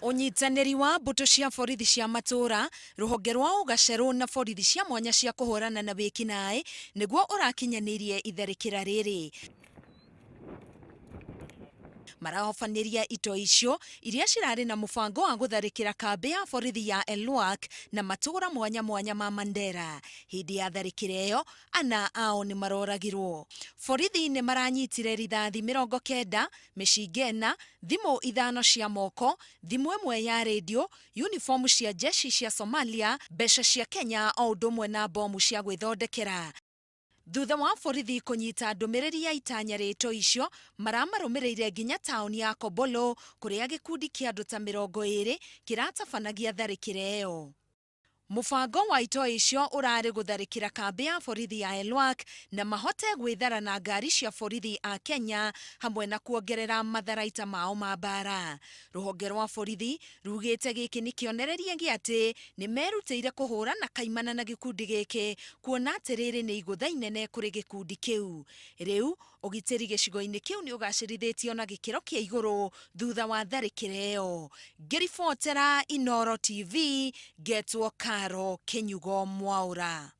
Ũnyitanĩri wa mbũtũ cia borithi cia matũũra, rũhonge rwa ũgacerũ na borithi cia mwanya cia kũhũrana na wĩkinaĩ nĩguo ũrakinyanĩirie itharĩkĩra rĩrĩ. Marahobanĩria itoi icio iria cirarĩ na mũbango wa gũtharĩkĩra kambĩ ya borithi ya Elwak na matũũra mwanya mwanya ma Mandera. Hĩndĩ ya tharĩkĩra ĩyo, ana ao nĩ maroragirwo. Borithi nĩ maranyitire rithathi 90, mĩcinga ĩna, thimũ ithano cia moko, thimũ ĩmwe ya redio, uniform cia jeshi cia Somalia, mbeca cia Kenya o ũndũ ũmwe na bomu cia gwĩthondekera. Thutha wa borithi kũnyita ndũmĩrĩri ya itanya rĩa itoi icio, maramarũmĩrĩire nginya taũni ya Kobolo kũrĩa gĩkundi kĩa andũ ta 20 kĩratabanagia tharĩkĩra ĩyo. Mũbango wa itoi icio ũrarĩ gũtharĩkĩra kambĩ ya borithi ya Elwak na mahote gwĩthara na ngari cia borithi a Kenya hamwe na kuongerera matharaita mao ma mbaara. Rũhonge rwa borithi rugĩte gĩkĩ nĩ kĩonereria gĩa atĩ nĩ merutĩire kũhũrana kaimana na gĩkundi gĩkĩ kuona atĩ rĩrĩ nĩ igũtha inene kũrĩ gĩkundi kĩu. Rĩu ũgitĩri gĩcigo-inĩ kĩu nĩ ũgacĩrithĩtio na gĩkĩro kĩa igũrũ thutha wa tharĩkĩra ĩyo. Ngĩribotera Inooro TV, ngetwo Caro Kĩnyugo Mwaũra.